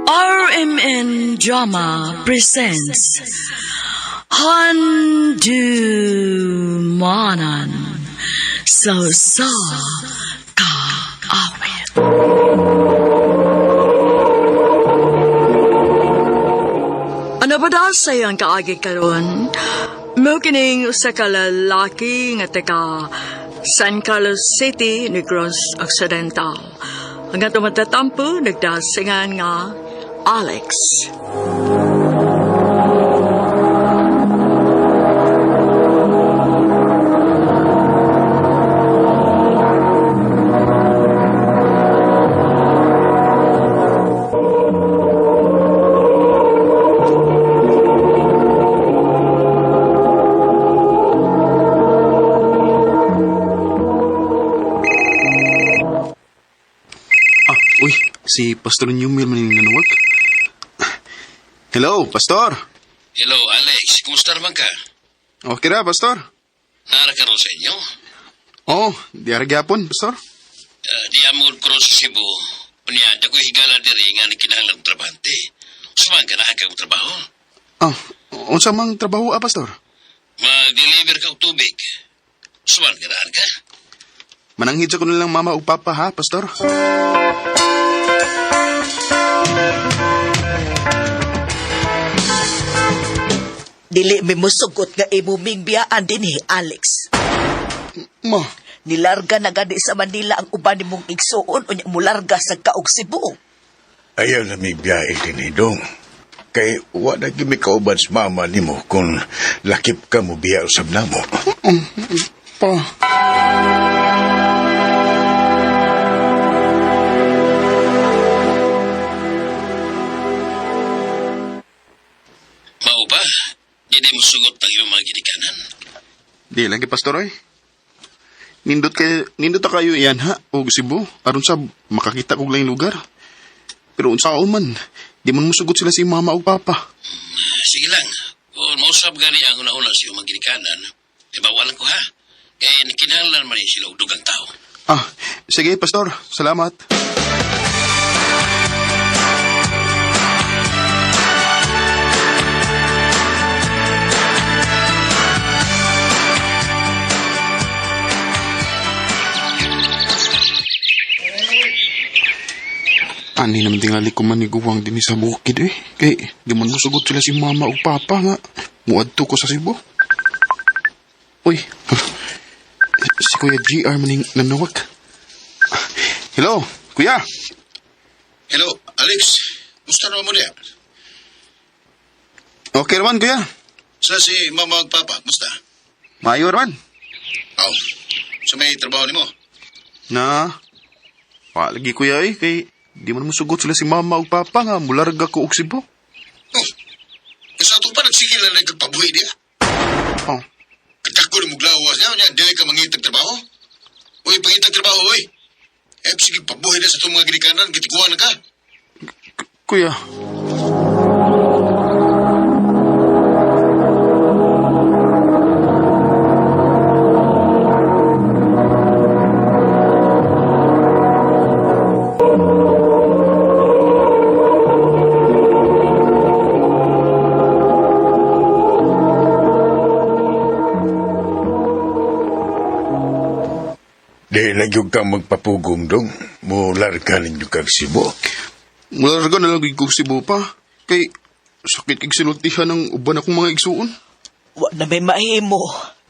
RMN Drama presents Handumanan sa sa kaawit. Ano ba daw sa iyang kaagi karon? Mo kining usa ka lalaki nga taga San Carlos City, Negros Occidental. Ang atong matatampo, nagdasingan nga Alex. Ah, uy, si Pastor Newmil man yung nanuwag. Hello, Pastor. Hello, Alex. Kumusta naman ka? Okay ra, Pastor. Nara ka ron sa inyo? Oo, oh, di ara gyapon, Pastor. Di amon ko ron sa Cebu. Unya, dako'y higala diri nga nagkinahanglan og trabahante. Sumang ka na kang trabaho. Ah, unsa mang trabaho ah, Pastor? Mag-deliver ka og tubig. Sumang ka na ka? Mananghid sa ko na lang mama ug papa ha, Pastor. Dili mi musugot nga imo mingbiyaan dinhi, Alex. Ma, Nilarga na gani sa Manila ang uban nimong igsuon unya mularga sa kaog Cebu. Ayaw na may biyahe din dong. Kay wa na gyud mi kauban sa mama nimo kung lakip ka mo biya usab namo. pa. Mao ba? Di di mo sugot ang iyong mga ginikanan. Di lang kay Pastor oy. Nindot kay nindot ta kayo iyan ha og Cebu aron sa makakita kog laing lugar. Pero unsa ka man, di man musugot sila si mama ug papa. Sige lang. Kung mausap gani ang una-una sa iyong mga ginikanan, ibawalan ko ha. Kay kinahanglan man ni sila og dugang tao. Ah, sige Pastor, salamat. Ani naman tingali ko maniguwang din sa bukid eh. Kay di man musugot sila si mama ug papa nga. Muadto ko sa Cebu. Uy, si Kuya GR maning nanawag. Hello, Kuya. Hello, Alex. Musta naman mo niya? Okay raman, Kuya. Sa si mama ug papa, musta? Maayo raman. Aw, sa may trabaho nimo. Na, palagi Kuya eh, kay di man musugot sila si mama ug papa nga mularga ko og Cebu. Oh, sa ato pa nagsigil na nagpabuhi diya. Oh, Katako ni muglawas niya, niya, dili ka mangitag trabaho. Uy, pangitag trabaho, uy. Eh, sige, pabuhi na sa itong mga ginikanan, gitikuan na ka. Kuya. Di lang yung kang magpapugong dong. Mularga ninyo kag Cebu. Mularga na lang gid ko og Cebu pa. Kay sakit kig sinultihan ng uban akong mga igsuon. Wa na may mahimo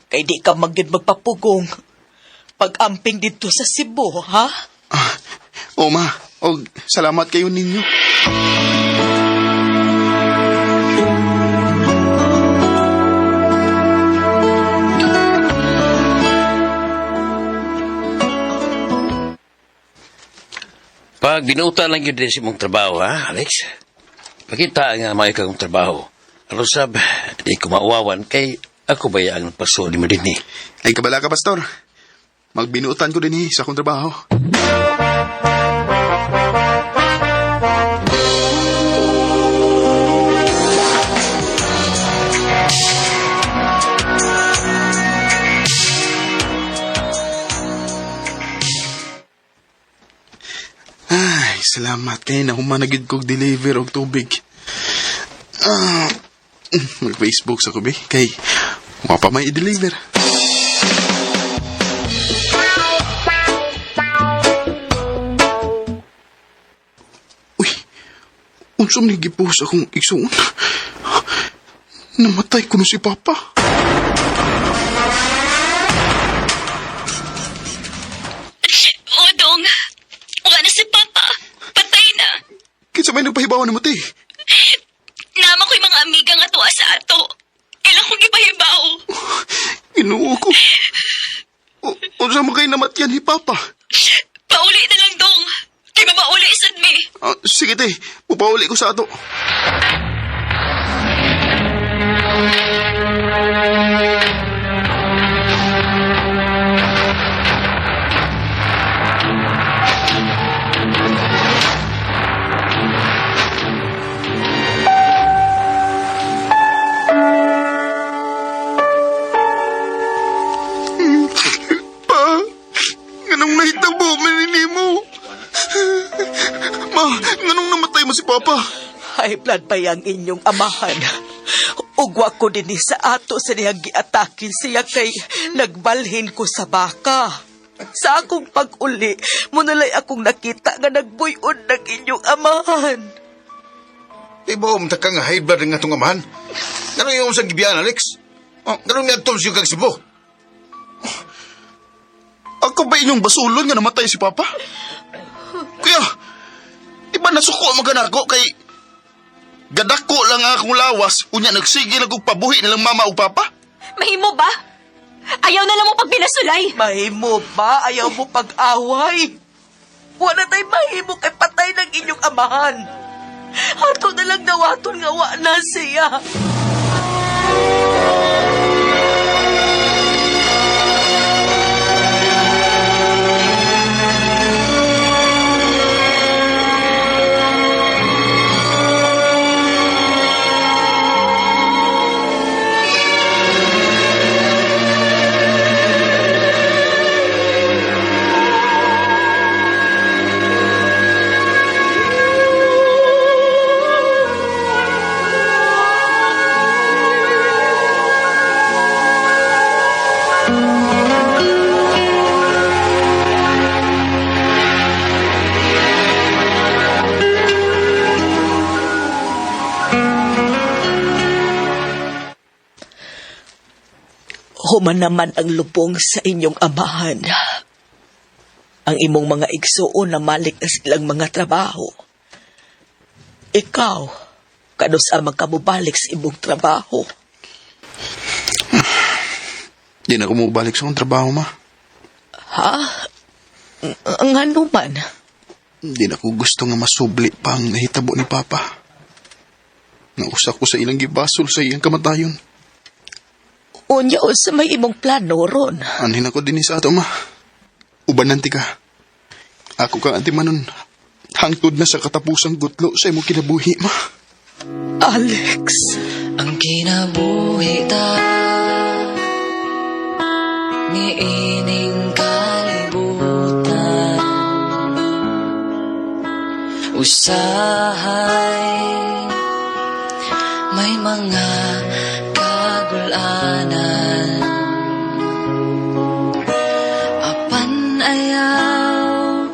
kay di ka magyud magpapugong. Pag-amping didto sa Cebu, ha? Ah, o ma, og salamat kayo ninyo. Pag binuta lang yun din sa imong trabaho, ha, Alex? Pakita nga maayo kang trabaho. Aron sab, di ko mauwawan kay ako ba ang nagpasuod mo din eh. Ay kabala ka, Pastor. Magbinuotan ko din eh, sa akong trabaho. Ay, Salamat kay nahuman na gid kog deliver og tubig. Mag-Facebook sa kubi kay wa pa may i-deliver. Uy, unsa man gipost akong igsuon? Namatay kuno si Papa. Odong, wala na si Papa. Patay na. Kinsa may nagpahibaw nimo te? Nama ko'y mga amiga nga tuwa sa ato. Ilang kong gipahibaw. Ginoo ko. Unsa man kay namatyan ni Papa? Pauli na lang dong. Kay mabauli sad mi. Sige te, pupauli ko sa ato. Pa, nganong nahitabo man nimo? Ma, nganong namatay mo si Papa? High blood pa yang inyong amahan. Ugwa ko din sa ato sa niyang giatake siya kay nagbalhin ko sa baka. Sa akong pag-uli, munalay akong nakita nga nagbuyon ng inyong amahan. Di ba umta ka nga high blood nga itong amahan? Ganun yung sa gibiyan, Alex? Oh, ganun nga itong siyo kag Cebu? Ako ba inyong basulon nga namatay si Papa? Kuya, di ba nasuko ang mga nako kay gadako lang ang akong lawas, unya nagsige lang kong pabuhi nilang mama o papa? Mahimo ba? Ayaw na lang mo pag binasulay. Mahimo ba? Ayaw mo pag-away? Wala tay mahimo kay patay ng inyong amahan. Ato na lang dawaton nga wa na siya. Human naman ang lubong sa inyong amahan. Ang imong mga igsuon na malik na silang mga trabaho. Ikaw, kanus ang magkamubalik sa imong trabaho. Di na ako mubalik sa akong trabaho, ma. Ha? Ang ano man? Di na ko gusto nga masubli pa ang nahitabo ni Papa. Nausa ko sa ilang gibasol sa iyang kamatayon. Unya o sa may imong plano ron. Anhin ako din sa ato, ma. Ubanan ti ka. Ako ka antimanon. Hangtod na sa katapusang gutlo sa imong kinabuhi, ma. Alex. Ang kinabuhi ta niining kalibutan, usahay may mga kagulanan, apan ayaw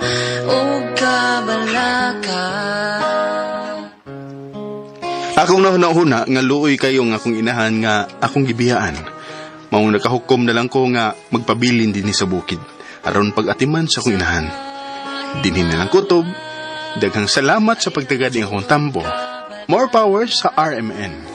og kabalaka. Akong nahuna-huna nga luoy kayo nga akong inahan nga akong gibiyaan. Maong nakahukom na lang ko nga magpabilin dinhi sa bukid aron pag-atiman sa akong inahan. Dinhi na lang kutob. Daghang salamat sa pagtagad ng akong tambo. More power sa RMN.